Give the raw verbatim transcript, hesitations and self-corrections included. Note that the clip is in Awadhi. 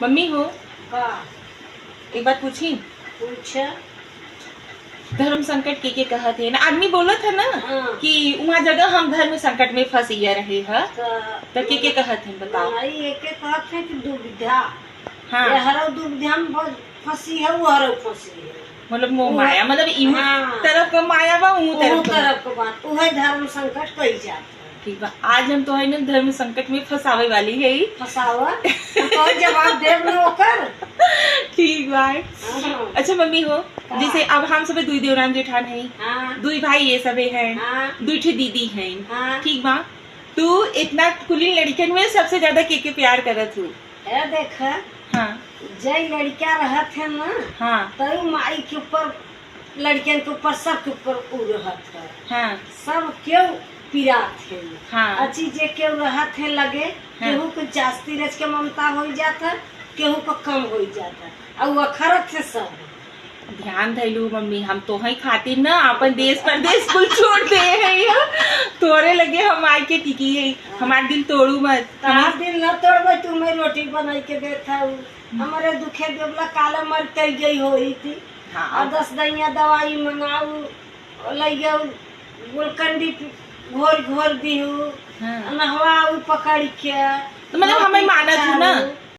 मम्मी हो, का? एक बात पूछी? पूछ। धर्म संकट के के कहत है ना, आदमी बोलत है ना हाँ। कि उहाँ जगह हम धर्म संकट में फंसिया रहे ह, तो तो के के कहत है, बताओ। नहीं, एके कहत है कि दुविधा। हाँ। ये हरो दुविधा में फंसी है, वो हरो फंसी है। मतलब मोह वो माया, मतलब इहू हाँ। तरफ का माया बा, ऊ वो तरफ का। तरफ का बात, उहे धर्म संकट कही जात है। ठीक बा, आज हम तोहरे ना धर्म संकट में फंसावे वाली है। फंसावा, तो तोहरे जवाब देब ना ओकर। ठीक बा। हाँ। अच्छा मम्मी हो, का? जैसे अब हम सबे दुई देवरान जेठान है, हाँ। दुई भाई ये सबे हैं, हाँ। दुई ठे दीदी हैं, हाँ। ठीक बा? तू इतना कुली लड़कन में सबसे ज्यादा के के प्यार करत हूँ? ए देख, हाँ। जे लड़का रहत है ना, हाँ। तो माई के ऊपर, लड़कन के ऊपर, सबके ऊपर उ रहत है। हाँ। सब केहू पिरात है। हाँ। अच्छी जे केहू रहत है लगे, हाँ। केहू के जास्ती रच के ममता हो जात है, केहू को कम हो जात है, और वो अखरत है सब। ध्यान धैलू मम्मी, हम तोहई खातिर ना अपन देश परदेश कुल छोड़ दे है, तोरे लगे हम आके टिकी है। हमार दिल तोड़ू मत। तहार दिल न तोड़बे, तू मैं रोटी बनाई के देत हऊ। हमारे दुखे देवला काला मर कई गई होई थी। हाँ। और दस दइया दवाई मंगाऊ, लई गऊ, गुलकंदी घोर घोर दीहू, हाँ। नहवाऊ पकड़ के, तो मतलब हमें मानत हूँ ना।